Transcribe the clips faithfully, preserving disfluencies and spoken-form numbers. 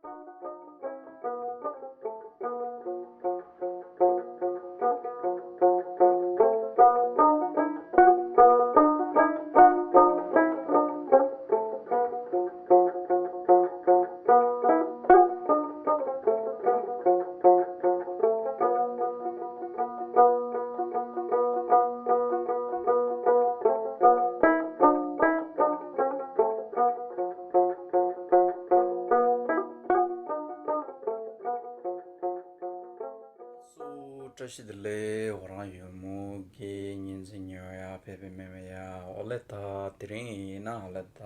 སུ་བཀྲ་ཤིས་བདེ་ལེགས། འོ་རང་ཡུལ་མོ་གི་ཉིན་ཟིན་ཉོ་ཡ་ཕེབས་པའི་མེ་མེ་ཡ། འོ་ལེ་ད་དེ་རིང་ཡིན་ན་འོ་ལེ་ད་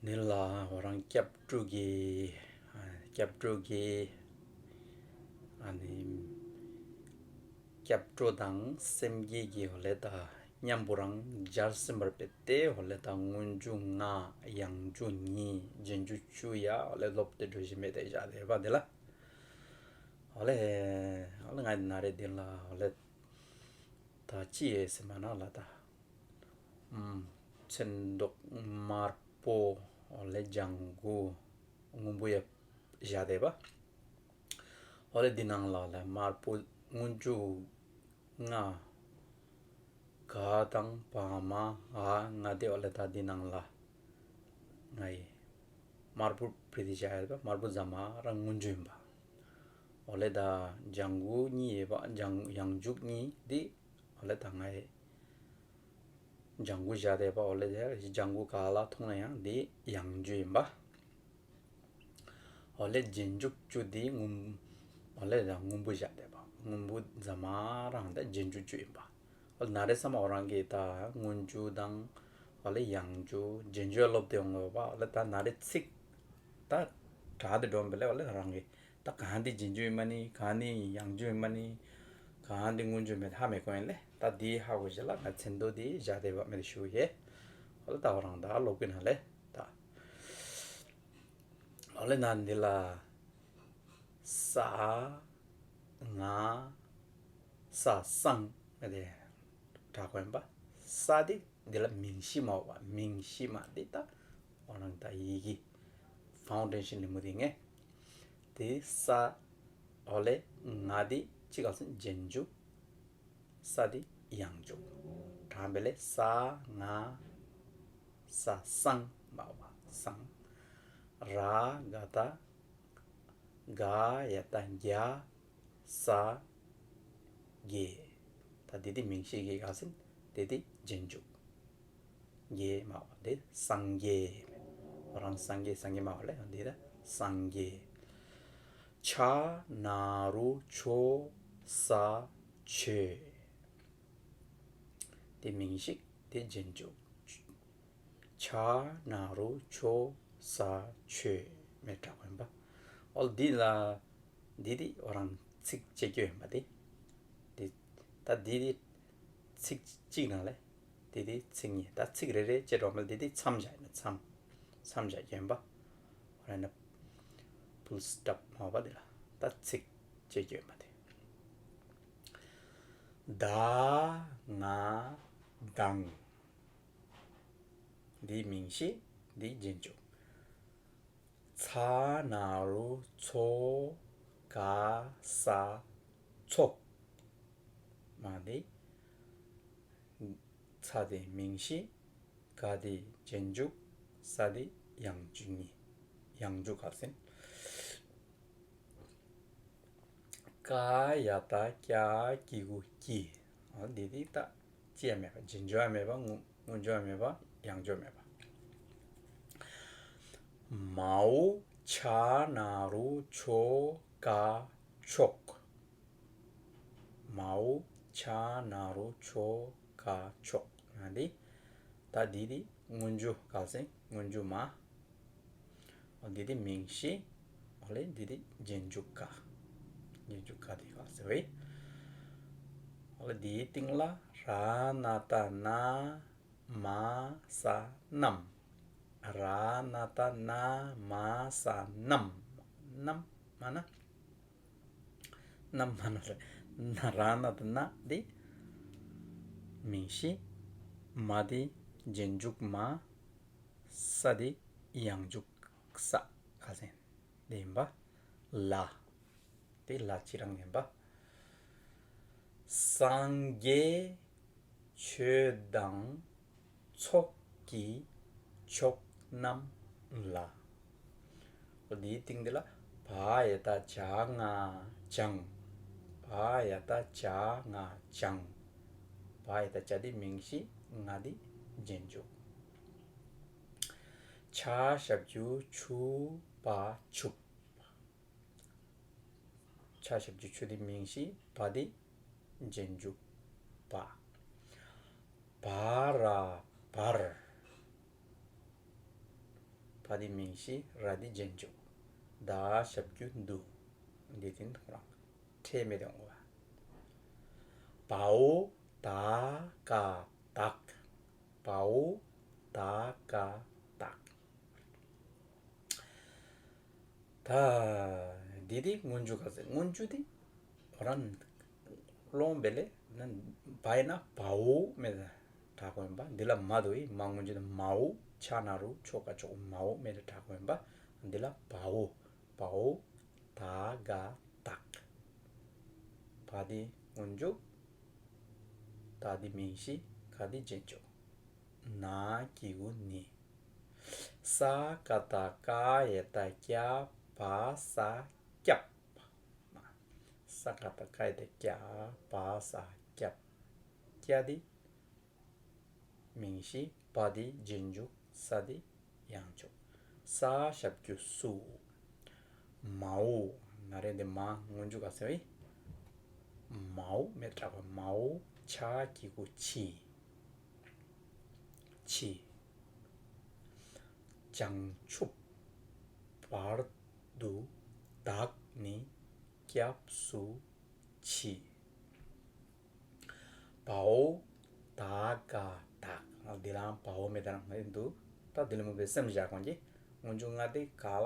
ནི་ལ་འོ་རང་སྐྱབས་འགྲོ་གི་ཨ་སྐྱབས་འགྲོ་གི་ཨ་ནི་སྐྱབས་འགྲོ་དང་སེམས་བསྐྱེད་ཀྱི་འོ་ལེ་ད་མཉམ་པོ་རང་སྦྱར་ཟིན་པར་འབད་དེ་འོ་ལེ་ད་སྔོན་འཇུག་ལྔ་ཡང་འཇུག་གཉིས་རྗེས་འཇུག་བཅུ་ཡ་འོ་ལེ་སློབ་སྟེ་འགྲོ་བཞིན་མེད་དེ་བཞག་དེ་བ་དེ་ལ། འོ་ལེ་འོ་ལེ་ང་ན་རེ་དེ་ལ་འོ་ལེ་ད་ཅི་ཡེ་ཟེར་མ་ན་ལ་ད་ཨམ་ཚོན་མདོག་དམར་པོ་འོ་ལེ་ལྗང་གུ་སྔོན་པོ་ཡ་བཞག་དེ་བ། འོ་ལེ་འདི་ནང་ལ་ལ་དམར་པོ་སྔོན་འཇུག་ལྔ་ག་དང་བ་མ་འ་ལྔ་དེ་འོ་ལེ་ད་འདི་ནང་ལ་ལྔ་ཡི་དམར་པོ་བྲིས་ཏེ་བཞག་ཡོད་པ་དམར་པོ་ཟ་མ་ར་སྔོན་འཇུག་ཡིན་པ། འོ་ལེ་ད་ལྗང་གུ་གཉིས་ཡོད་པ་ལྗང་ཡང་འཇུག་གཉིས་དེ་འོ་ལེ་ད་ལྔ་ཡི་ལྗང་གུ་བཞག་དེ་བ། འོ་ལེ་ལྗང་གུ་ག་ལ་མཐོང་ན་ཡང་དེ་ཡང་འཇུག་ཡིན་པ། འོ་ལེ་རྗེས་འཇུག་བཅུ་དེ་སྔོན་འོ་ལེ་ད་སྔོན་པོ་བཞག་དེ་བ་སྔོན་པོ་ཟ་མ་རང་ད་རྗེས་འཇུག་བཅུ་ཡིན་པ། འོ་ལེ་ན་རེ་ཚང་མ་འོ་རང་གི་ད་སྔོན་འཇུག་དང་འོ་ལེ་ཡང་འཇུག་རྗེས་འཇུག་སློབ་སྟེ་ཡོང་དགོས་པ། འོ་ལེ་ད་ན་རེ་ཚིག་ད་དྲག་དེ་འགྲོ་བ་ལེ། འོ་ལེ་རང་གི་ད་གང་འདི་རྗེས་འཇུག་ཡིན་མ་ནི་གང་འདི་ཡང་འཇུག་ཡིན་མ་ནི་གང་འདི་སྔོན་འཇུག་མེད་ཧ་མི་གོ་ཡིན་ལེ། ད་འདི་ཧ་གོ་ཞེ་ལ་ང་ཚན་མདོ་འདི་བཞག་དེ་བ་མེད་ཞུ་ཡེ། འོ་ལེ་ད་འོ་རང་ད་ཀློག་གི་ན་ལེ་ད། འོ་ལེ་ན་འདི་ལ་ས་ང་ས་སང་མེད་དེ་དྲག་གོ་ཡིན་པ། ས་འདི་འདི་ལ་མིང་གཞི་མ་འོ་བ་མིང་གཞི་མ་འདི་ད་འོ་རང་ད་ཡི་གེ་ཕའུན་ཌེ་ཤན་ལི་མོ་དེ་ངེ་དེ་ས་འོ་ལེ་ང་འདི་ཅི་ག་སོང་རྗེས་འཇུག་ས་འདི་ཡང་འཇུག་དྲག་བེ་ལེ་ས་ང་ས་སང་མ་འོ་བ་སང་། ར་ག་ད་ག་ཡ་ད་གྱ་ས་གྱེ། ད་འདི་འདི་མིང་གཞི་གི་ག་ཟིན་འདི་འདི་རྗེས་འཇུག་གྱེ་མ་འོ་འདི་སངས་རྒྱས། འོ་རང་སངས་རྒྱས་སངས་རྒྱས་མ་འོ་ལེ་འདི་ད་སངས་རྒྱས། ཆ་ན་རུ་ཆོ་ས་ཆོས། འདི་མིང་གཞི་འདི་རྗེས་འཇུག་ཆ་ན་རུ་ཆོ་ས་ཆོས་མེད་དྲག་གོ་ཡིན་པ། འོ་ལེ་འདི་ལ་འདི་འདི་འོ་རང་ཚིག་བཅད་རྒྱུ་ཡིན་པ་འདི། འདི་ད་འདི་འདི་ཚིག་གཅིག་ནང་ལེ། འདི་འདི་ཚིག་གཉིས་ད་ཚིག་རེ་རེ་བཅད་འགྲོ་མ་ལེ་འདི་འདི་མཚམས་བཞག་ཡིན་ན་མཚམས་མཚམས་བཞག་རྒྱུ་ཡིན་པ། འོ་ར་ན་ཕུལ་སི་ཊོབ་མ་འོ་བ་འདི་ལ་ད་ཚིག་བཅད་རྒྱུ་ཡིན་པ་འདི། ད་ང་དང་། འདི་མིང་གཞི་འདི་རྗེས་འཇུག་ཚ་ན་རུ་ཚོ་ག་ས་ཚོ། མ་འདི་ཚ་འདི་མིང་གཞི་ག་འདི་རྗེས་འཇུག་ས་འདི་ཡང་འཇུག་གཉིས་ཡང་འཇུག་ག་ཟིན། ཀ་ཡ་ད་ཀྱ་གི་གུ་ཀྱི། འོ་འདི་འདི་ད་ཅི་ཡང་མེད་པ། རྗེས་འཇུག་ཡང་མེད་པ། སྔོན་སྔོན་འཇུག་ཡང་མེད་པ། ཡང་འཇུག་མེད་པ། མའོ་ཆ་ན་རུ་ཆོ་ག་ཆོག་མའོ་ཆ་ན་རུ་ཆོ་ག་ཆོག་ཡང་འདི་ད་འདི་འདི་སྔོན་འཇུག་ག་ཟེར་སྔོན་འཇུག་མ། འོ་འདི་འདི་མིང་གཞི། འོ་ལེ་འདི་འདི་རྗེས་འཇུག་ག་རྗེས་འཇུག་ག་འདི་ག་ཟེར་བས། འོ་ལེ་འདིའི་སྟེང་ལ་ར་ན་ཏ་ན་མ་ས་ནམ། ར་ན་ཏ་ན་མ་ས་ནམ། ནམ་མ་ན། ནམ་མ་ན་ལེ། ན་ར་ན་ཏ་ན་འདི་མིང་གཞི། མ་འདི་རྗེས་འཇུག་མ། ས་འདི་ཡང་འཇུག་ ས་ཁ་སེང་། དེ་ཨིན་པ། ལ། དེ་ལ་ཅི་རང་ཨིན་པ། སངས་རྒྱས་ཆོས་དང་ཚོགས་ཀྱི་མཆོག་རྣམས་ལ། འོ་དེའི་སྟེང་དེ་ལ་བ་ཡ་བཏགས་བྱ་ང་བྱང་། བ་ཡ་བཏགས་བྱ་ང་བྱང་། བ་ཡ་བཏགས་བྱ་དེ་མིང་གཞི། ང་དེ་རྗེས་འཇུག་ཆ་ཞབས་ཀྱུ་ཆུ་བ་ཆུབ། ཆ་ཞབས་ཀྱུ་ཆུ་དེ་མིང་གཞི། བ་དེ་རྗེས་འཇུག་བ། བ་ར་བར། བ་དེ་མིང་གཞི། ར་དེ་རྗེས་འཇུག་ད་ཞབས་ཀྱུ་དུ། འདི་དེ་ཁོ་རང་ཕྲད་མེད་དེ་འོང་བ། བའོ་ད་ག་བདག་བའོ་ད་ག་བདག་ད་འདི་དེ་སྔོན་འཇུག་ག་ཟེར། སྔོན་འཇུག་དེ་ཁོ་རང་ལོང་བེ་ལེ་ན། བ་ཡིན་ན་བའོ་མེ་དྲག་གོ་ཡིན་པ། འདི་ལ་མ་དོ་ཡི་མ་སྔོན་འཇུག་དེ་མའོ། ཆ་ན་རུ་ཆོ་ག་ཆོ་མའོ་མེ་དྲག་གོ་ཡིན་པ། འདི་ལ་བའོ། བའོ་ད་ག་བདག་བ་དེ་སྔོན་འཇུག་ད་དེ་མིང་གཞི། ག་དེ་རྗེས་འཇུག་ན་གི་གུ་ནི། ས་ཀ་བཏགས་སྐ་ཡ་བཏགས་སྐྱ། བ་ས་སྐྱབས། ས་ཀ་བཏགས་སྐ་ཡ་བཏགས་སྐྱ། བ་ས་སྐྱབས། སྐྱ་དེ་མིང་གཞི། བ་དེ་རྗེས་འཇུག་ས་དེ་ཡང་འཇུག་ས་ཞབས་ཀྱུ་སུ། མའོ། ན་རེ་འདི་མ་སྔོན་འཇུག་ག་ཟེར་བའི། མའོ་མེ་དྲག་པ། མའོ་ཆ་གི་གུ་ཆི། ཆི། བྱང་ཆུབ་བར་དུ་བདག་ནི་སྐྱབས་སུ་མཆི། བའོ་ད་ག་བདག་འདི་ལའང་བའོ་མེ་དྲག་ན་འདུག་ད་འདི་ལ་མོ་བེ་སེམས་བཞག་གོང་གི་སྔོན་འཇུག་ང་དེ་ག་ལ་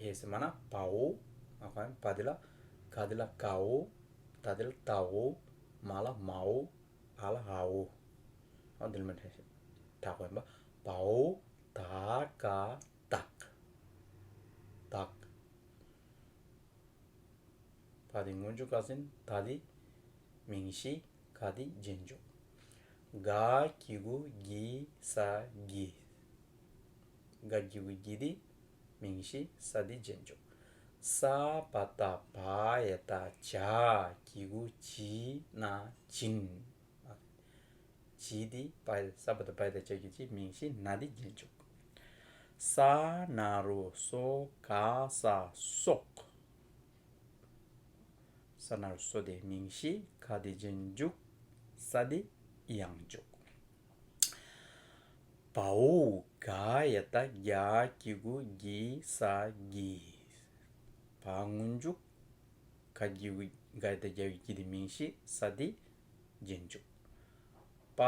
ཡེ་སེ་མ་ན་བའོ། ང་ཁོང་བ་འདི་ལ་ག་འདི་ལ་གའོ། ད་འདི་ལ་དའོ། མ་ལ་མའོ། ཨ་ལ་ཨའོ། འོ་འདི་ལ་མེ་དྲག་གོ་ཡིན་པ། བའོ་ད་ག་བདག་བདག་བ་དེ་སྔོན་འཇུག་ག་ཟེར། ད་དེ་མིང་གཞི། ག་དེ་རྗེས་འཇུག་ག་གི་གུ་གི་ས་གིས། ག་གི་གུ་གི་དེ་མིང་གཞི། ས་དེ་རྗེས་འཇུག་ས་བ་བཏགས་སྦ་ཡ་བཏགས་སྦྱ་གི་གུ་སྦྱི་ན་སྦྱིན། སྦྱི་དེ་བ་ས་བ་བཏགས་སྦ་ཡ་བཏགས་སྦྱ་གི་གུ་སྦྱི། མིང་གཞི་ན་དེ་རྗེས་འཇུག་ས་ན་རོ་སོ་ག་ས་སོགས། ས་ན་རོ་སོ་དེ་མིང་གཞི། ག་དེ་རྗེས་འཇུག་ས་དེ་ཡང་འཇུག་བའོ་ག་ཡ་བཏགས་གྱ་གི་གུ་གྱི་ས་གྱིས། བ་སྔོན་འཇུག་ག་གི་གུ་ག་ཡ་བཏགས་གྱ་གི་གུ་གྱི་དེ་མིང་གཞི། ས་དེ་རྗེས་འཇུག་པ་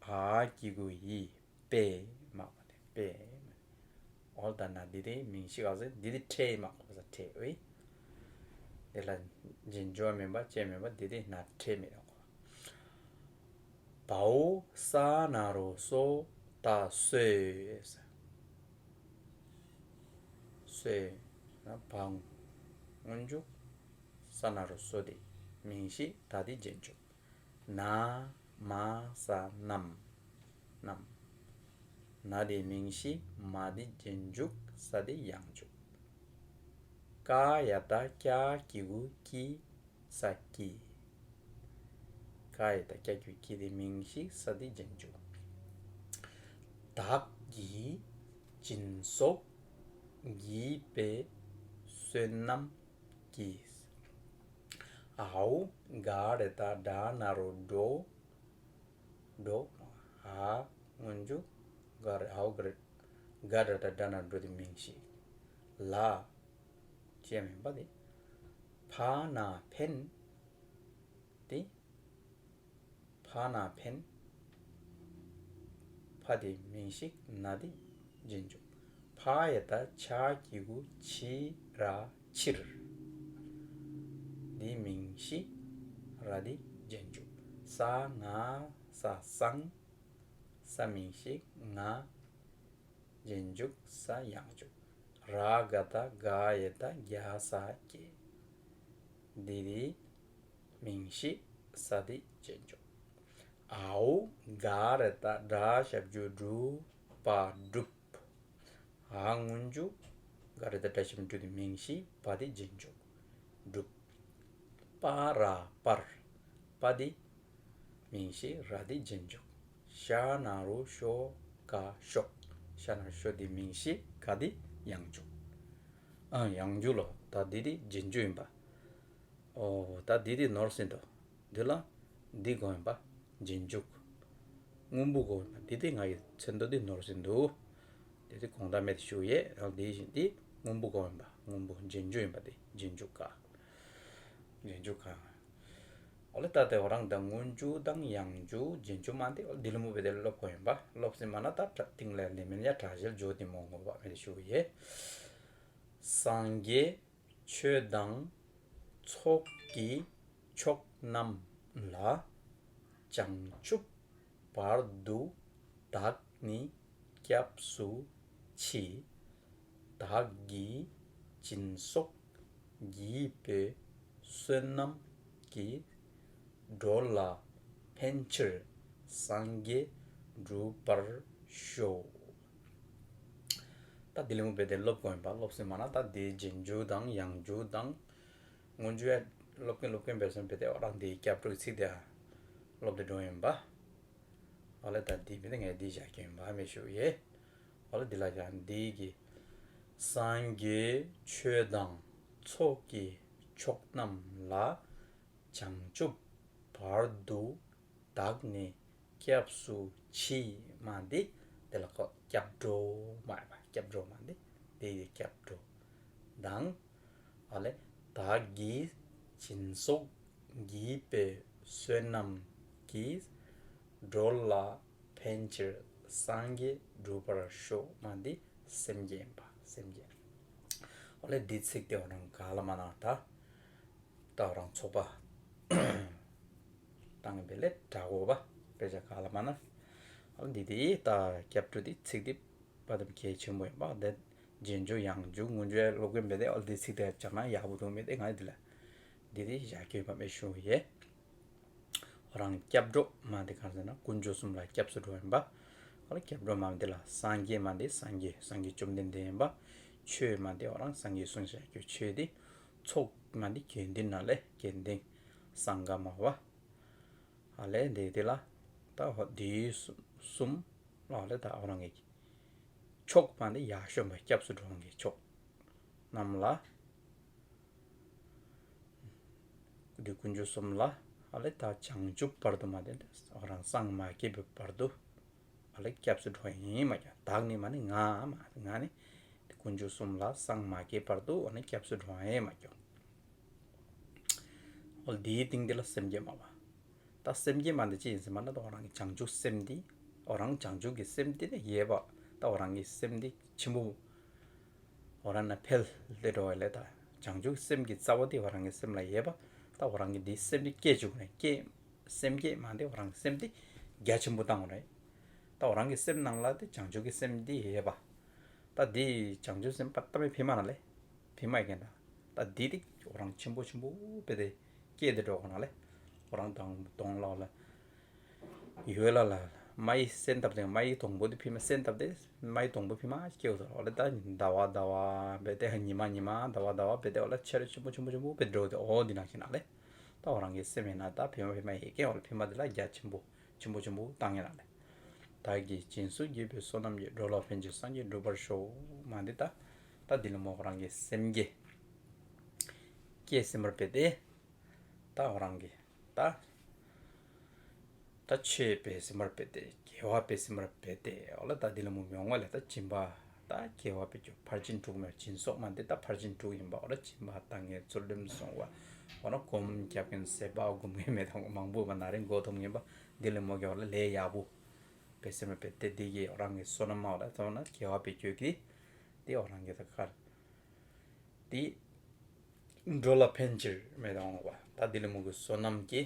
འ་གི་གུ་འི། པེ་མ་པ་དེ་པེ། འོ་ད་ན་འདི་དེ་མིང་གཞི་ག་ཟེར། འདི་དེ་ཕྲད་མ་གོ་ས་ཕྲད་འོ་ཡི། དེ་ལ་རྗེས་འཇུག་མེན་པ་ཅེས་མེན་པ། འདི་དེ་ན་ཕྲད་མེད་ནོ། བའོ་ས་ན་རོ་སོ་ད་སོས། སོས་ན་བ་སྔོན་འཇུག་ས་ན་རོ་སོ་དེ་མིང་གཞི། ད་དེ་རྗེས་འཇུག་ན་མ་ས་ནམ། ནམ། ན་དེ་མིང་གཞི། མ་དེ་རྗེས་འཇུག་ས་དེ་ཡང་འཇུག་ཀ་ཡ་བཏགས་ཀྱ་གི་གུ་ཀྱི་ས་ཀྱིས། ཀ་ཡ་བཏགས་ཀྱ་གི་གུ་ཀྱི་དེ་མིང་གཞི། ས་དེ་རྗེས་འཇུག་བདག་གིས་སྦྱིན་སོགས་བགྱིས་པའི་བསོད་ནམས་ཀྱིས། འའོ་ག་ར་བཏགས་གྲ་ན་རོ་གྲོ། གྲོ། འ་སྔོན་འཇུག་ག་ར། འའོ་ག་ར། ག་ར་བཏགས་གྲ་ན་རོ་གྲོ་དེ་མིང་གཞི། ལ་ཅེས་མེན་པ་དེ། ཕ་ན་ཕན། དེ་ཕ་ན་ཕན། ཕ་དེ་མིང་གཞི། ན་དེ་རྗེས་འཇུག་ཕ་ཡ་བཏགས་ཕྱ་གི་གུ་ཕྱི་ར་ཕྱིར། དེ་མིང་གཞི། ར་དེ་རྗེས་འཇུག་ས་ང་ས་སང་། ས་མིང་གཞི། ང་ རྗེས་འཇུག་ས་ཡང་འཇུག། ར་ག་བཏགས་རྒ་ཡ་བཏགས་རྒྱ་ས་རྒྱས། འདི་དེ་མིང་གཞི། ས་དེ་རྗེས་འཇུག། འའོ་ག་ར་བཏགས་སྒྲ་ཞབས་ཀྱུ་སྒྲུ་བ་སྒྲུབ། འ་སྔོན་འཇུག། ག་ར་བཏགས་སྒྲ་ཞབས་ཀྱུ་སྒྲུ་དེ་མིང་གཞི། བ་དེ་རྗེས་འཇུག། སྒྲུབ། པ་ར་པར། པ་དེ་མིང་གཞི། ར་དེ་རྗེས་འཇུག། ཤ་ན་རོ་ཤོ་ཀ་ཤོག། ཤ་ན་རོ་ཤོ་དེ་མིང་གཞི། ཀ་དེ་ཡང་འཇུག། ཨ་ཡང་འཇུག་ལོ། ད་འདི་དེ་རྗེས་འཇུག་ཨིན་པ། ཨོ་ད་འདི་དེ་ནོར་སོན་ཏོ། འདི་ལ་འདི་གོ་ཨིན་པ། རྗེས་འཇུག། སྔོན་པོ་གོ་ཨིན་པ། འདི་དེ་ང་གི་ཚན་དོ་དེ་ནོར་སོན་ཏོ། འདི་དེ་གོང་ད་མེད་དེ་ཞུ་ཡེ། ཨ་འདི་བཞིན་དེ་སྔོན་པོ་གོ་ཨིན་པ། སྔོན་པོ་རྗེས་འཇུག་ཨིན་པ། དེ་རྗེས་འཇུག་ག། རྗེས་འཇུག་ག། ཨོ་ལེ་ད་དེ་འོ་རང་ད་སྔོན་འཇུག་དང་ཡང་འཇུག་རྗེས་འཇུག་མ་དེ་འོ་འདི་ལ་མོ་བེ་དེ་ལོབ་གོ་ཨིན་པ། ལོབ་སི་མ་ན་ད་ཏིང་ལེ་ལེ་མིན་ཡ་དྲག་ཞལ་འཇོག་དེ་མོ་ངོ་བ་མེད་དེ་ཞུ་ཡེ། སངས་རྒྱས་ཆོས་དང་ཚོགས་ཀྱི་མཆོག་རྣམས་ལ། བྱང་ཆུབ་བར་དུ་བདག་ནི་སྐྱབས་སུ་མཆི། བདག་གིས་སྦྱིན་སོགས་བགྱིས་པའི་བསོད་ནམས་ཀྱིས། འགྲོ་ལ་ཕན་ཕྱིར་སངས་རྒྱས་འགྲུབ་པར་ཤོག། ད་འདི་ལ་མོ་བེ་དེ་ལོབ་གོ་ཨིན་པ། ལོབ་སི་མ་ན་ད་འདི་རྗེས་འཇུག་དང་ཡང་འཇུག་དང་སྔོན་འཇུག་ཡ་ལོབ་གིན་ལོབ་གིན་བེ་སོན་བེ་དེ་འོ་རང་འདི་སྐྱབས་འགྲོ་གི་ཚིག་དེ་ལོབ་དེ་འགྲོ་ཨིན་པ། ཨོ་ལེ་ད་འདི་མི་དེ་ངས་འདི་བཞག་གི་ཨིན་པ་མེད་ཞུ་ཡེ། ཨོ་ལེ་འདི་ལ་ཡང་འདི་གི་སངས་རྒྱས་ཆོས་དང་ཚོགས་ཀྱི་མཆོག་རྣམས་ལ། བྱང་ཆུབ་བར་དུ་བདག་ནི་སྐྱབས་སུ་མཆི། མ་འདི་དེ་ལ་ཁོ་སྐྱབས་འགྲོ་མ་ཨིན་པ། སྐྱབས་འགྲོ་མ་འདི་དེ་ཡི་སྐྱབས་འགྲོ་དང་། ཨོ་ལེ་བདག་གིས་སྦྱིན་སོགས་བགྱིས་པའི་བསོད་ནམས་ཀྱིས། འགྲོ་ལ་ཕན་ཕྱིར་སངས་རྒྱས་འགྲུབ་པར་ཤོག། མ་འདི་སེམས་བསྐྱེད་ཨིན་པ། སེམས་བསྐྱེད། ཨོ་ལེ་འདི་ཚིག་དེ་འོ་རང་ག་ལ་མ་ན་ད་ད་འོ་རང་ཚོགས་པ་བཏང་བེ་ལེ་དྲག་གོ་བ། དཔེ་ཆ་ག་ལ་མ་ན། ཨོ་ལེ་འདི་དེ་ད་སྐྱབས་འགྲོ་འདི་ཚིག་འདི་བ་དམ་གལ་ཆེན་པོ་ཨིན་པ། དེ་རྗེས་འཇུག་ཡང་འཇུག་སྔོན་འཇུག་ཡ་ལོབ་གིན་བེ་དེ་ཨོ་ལེ་འདི་ཚིག་དེ་བྱ་ན་ཡག་པོ་འདུག་མེད་དེ་ང་འདི་ལ་འདི་དེ་བཞག་གི་ཨིན་པ་མེད་ཞུ་ཡེ། འོ་རང་སྐྱབས་འགྲོ་མ་འདི་གང་ཟེར་ན་དཀོན་མཆོག་གསུམ་ལ་སྐྱབས་སུ་འགྲོ་ཨིན་པ། འོ་ལེ་སྐྱབས་འགྲོ་མ་འདི་ལ་སངས་རྒྱས་མ་འདི་སངས་རྒྱས་སངས་རྒྱས་བཅོམ་ལྡན་འདས་ཨིན་པ། ཆོས་མ་འདི་འོ་རང་སངས་རྒྱས་གསུངས་བཞག་གི་ཆོས་འདི། ཚོགས་མ་འདི་དགེ་འདུན་ན་ལེ་དགེ་འདུན་སངྒ་མ་བ། ཨ་ལེ་འདི་དེ་ལ་ད་འོ་འདི་གསུམ་ལ་ཨ་ལེ་ད་འོ་རང་གི་མཆོག་མ་འདི་ཡག་ཤོས་མ་སྐྱབས་སུ་འགྲོ་མཁན་གྱི་མཆོག་རྣམས་ལ། འདི་དཀོན་མཆོག་གསུམ་ལ་ཨ་ལེ་ད་བྱང་ཆུབ་བར་དུ་མ་འདི་འོ་རང་སངས་མ་རྒྱས་པའི་བར་དུ་ཨ་ལེ་སྐྱབས་སུ་འགྲོ་ཡིན་མ་ཀྱང་བདག་ནི་མ་ནི་ང་མ་ང་ནི་འདི་དཀོན་མཆོག་གསུམ་ལ་སངས་མ་རྒྱས་བར་དུ་ཨ་ནི་སྐྱབས་སུ་འགྲོ་ཡིན་མ་ཀྱང་། འོ་འདིའི་སྟེང་འདི་ལ་སེམས་བསྐྱེད་མ་བ། ད་སེམས་བསྐྱེད་མ་འདི་ཅི་ཡིན་ཟེར་མ་ན་ད་འོ་རང་གི་བྱང་ཆུབ་སེམས་འདི་འོ་རང་བྱང་ཆུབ་ཀྱི་སེམས་འདི་ནི་ཡོད་པ། ད་འོ་རང་གི་སེམས་འདི་ཆེན་པོ་འོ་རང་ན་འཕེལ་ཏེ་འགྲོ་བ་ལེ། ད་བྱང་ཆུབ་སེམས་ཀྱི་རྩ་བ་འདི་འོ་རང་གི་སེམས་ལ་ཡོད་པ། ད་འོ་རང་གི་འདི་སེམས་འདི་སྐྱེ་བཅུག་ནས་སྐྱེ་སེམས་བསྐྱེད་མ་འདི་འོ་རང་གི་སེམས་འདི་རྒྱ་ཆེན་པོ་བཏང་བ་རེད། ད་འོ་རང་གི་སེམས་ནང་ལ་འདི་བྱང་ཆུབ་ཀྱི་སེམས་འདི་ཡོད་པ། ད་འདི་བྱང་ཆུབ་སེམས་དཔའ་བཏབ་མེད་བི་མ་ན་ལེ། བི་མ་ཡི་གེ་ན། ད་འདི་འདི་འོ་རང་ཆེན་པོ་ཆེན་པོ་བེ་དེ་སྐྱེ་དེ་འགྲོ་གོ་ན་ལེ། འོ་རང་དང་དོང་ལ་ལ་ཡོད་ལ་ལ་མ་ཡི་སེམས་བཏབ་དེ་མ་ཡི་དོང་པོ་འདི་བི་མ་སེམས་བཏབ་དེ་མ་ཡི་དོང་པོ་བི་མ་སྐྱེ་འོ་ལེ། ད་ཟླ་བ་ཟླ་བ་བེ་དེ་ཉི་མ་ཉི་མ་ཟླ་བ་ཟླ་བ་བེ་དེ་འོ་ལེ་ཆེ་རུ་ཆེན་པོ་ཆེན་པོ་ཆེན་པོ་བེ་འགྲོ་དེ་འོ་འདི་ན་ཁྱེད་ན་ལེ། ད་འོ་རང་གི་སེམས་ཡིན་ན་ད་བི་མ་བི་མ་ཡི་གེ་འོ་ལེ་བི་མ་འདི་ལ་རྒྱ་ཆེན་པོ་ཆེན་པོ་ཆེན་པོ་བཏང་ཡིན་ན་ལེ། བདག་གིས་སྦྱིན་སོགས་བགྱིས་པའི་བསོད་ནམས་ཀྱིས། འགྲོ་ལ་ཕན་ཕྱིར་སངས་རྒྱས་འགྲུབ་པར་ཤོག། མ་འདི་ད་ད་འདི་ལ་མོ་ཁོ་རང་གི་སེམས་བསྐྱེད་བསྐྱེད་ཟིན་པར་འབད་དེ། ད་ཁོ་རང་གི་ད་ད་ཆོས་འབད་ཟིན་པར་འབད་དེ་དགེ་བ་འབད་ཟིན་པར་འབད་དེ་འོ་ལེ་ད་འདི་ལ་མོ་མི་འོང་བ་ལེ། ད་སྦྱིན་པ་ད་དགེ་བ་འབད་རྒྱུ་ཕར་ཕྱིན་དྲུག་མེད་སྦྱིན་སོགས་མ་འདི་ད་ཕར་ཕྱིན་དྲུག་ཡིན་པ་འོ་ལེ། སྦྱིན་པ་བཏང་མཁན་ཚུལ་ཁྲིམས་བསྲུང་བ་འོ་ན་སྒོམ་རྒྱབ་མཁན་ཟས་པ་སྒོམ་མཁན་མེད་དང་མང་པོ་མ་ན་རེ་མགོ་འཐོམ་མཁན་པ་འདི་ལ་མོ་གི་འོ་ལེ་ལས་ཡག་པོ། འབད་ཟིན་པར་འབད་དེ་འདི་གིས་འོ་རང་གི་བསོད་ནམས་མ་འོ་ལེ་ད་འོ་ན་དགེ་བ་འབད་རྒྱུ་གི་འདི་འོ་རང་གི་ད་ཁར་འདི་འགྲོ་ལ་ཕན་ཕྱིར་མེད་དང་འོང་བ་ད་འདི་ལ་མོ་གི་བསོད་ནམས་ཀྱི་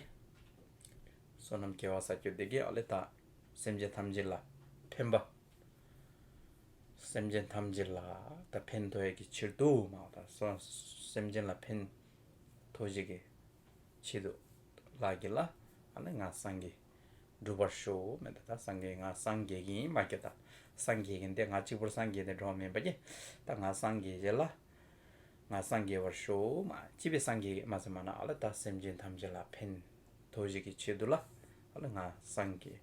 བསོད་ནམས་དགེ་བ་བསགས་རྒྱུ་འདི་གིས་འོ་ལེ་ད་སེམས་ཅན་ཐམས་ཅད་ལ་ཕན་པ་ སེམས་ཅན་ཐམས་ཅད་ལ་ད་ཕན་ཐོགས་ཡས་ཀྱི་ཕྱིར་དུ་མ་ད་སེམས་ཅན་ལ་ཕན་ཐོགས་ཡས་ཀྱི་ཆེད་དུ་ལ་གི་ལ་ཨ་ལེ་ང་སངས་རྒྱས་འགྲུབ་པར་ཤོག་མེད་ད། ད་སངས་རྒྱས་ང་སངས་རྒྱས་ཀྱི་ཡིན་མ་གྱོད་ད། སངས་རྒྱས་ཀྱི་འདི་ང་གཅིག་པུར་སངས་རྒྱས་ཏེ་འགྲོ་བ་མེན་པ་ཀྱེ། ད་ང་སངས་རྒྱས་རྗེས་ལ་ང་སངས་རྒྱས་པར་ཤོག་མ་ཅི་བས་སངས་རྒྱས་མ་ཟེར་མ་ན་ཨ་ལེ་ད་སེམས་ཅན་ཐམས་ཅད་ལ་ཕན་ཐོགས་ཡས་ཀྱི་ཆེད་དུ་ལ་ཨ་ལེ་ང་སངས་རྒྱས་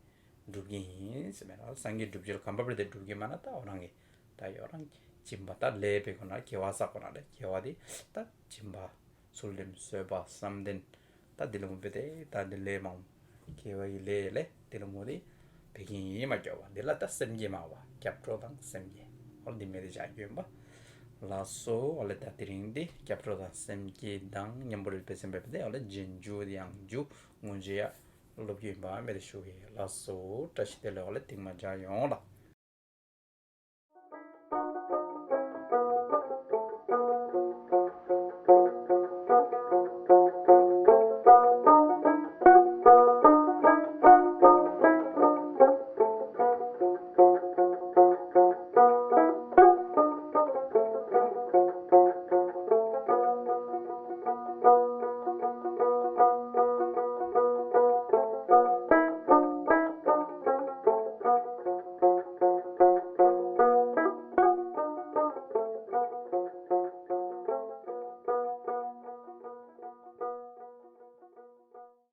འགྲུབ་ཀྱི་ཡིན་ཟེར་མེད་ད། སངས་རྒྱས་འགྲུབ་རྒྱུ་ལ་གམ་པ་བར་དེ་འགྲུབ་ཀྱི་མ་ན་ད་འོ་རང་གི་ད་ཡོ་རང་སྦྱིན་པ་ད་ལས་པའི་སྒོ་ན་དགེ་བ་བསགས་སྒོ་ན་ལེ་དགེ་བ་དེ་ད་སྦྱིན་པ་ཚུལ་ཁྲིམས་བཟོད་པ་བསམ་གཏན་ད་དེ་ལ་མོ་བེ་དེ་ད་དེ་ལས་མང་དགེ་བ་ཡི་ལས་ལེ་དེ་ལ་མོ་དེ་བེ་ཀྱི་ཡིན་མ་གྱོད་པ། དེ་ལ་ད་སེམས་བསྐྱེད་མ་བ་སྐྱབས་འགྲོ་དང་སེམས་བསྐྱེད་ཨོ་དེ་མེད་དེ་བྱ་རྒྱུ་ཡིན་པ། ལགས་སོ་ཨ་ལེ་ད་དེ་རིང་འདི་སྐྱབས་འགྲོ་དང་སེམས་བསྐྱེད་དང་མཉམ་པོ་རེད་པས་སེམས་པའི་དེ་ཨ་ལེ་རྗེས་འཇུག་དེ་ཡང་འཇུག་དངོས་རྗེས་ཡ་སློབ་རྒྱུ་ཡིན་པ་མེད་དེ་ཞུ་གི། ལགས་སོ་བཀྲ་ཤིས་བདེ་ལེགས་ཨ་ལེ་རྟིང་མ་མཇལ་ཡོང་ལགས།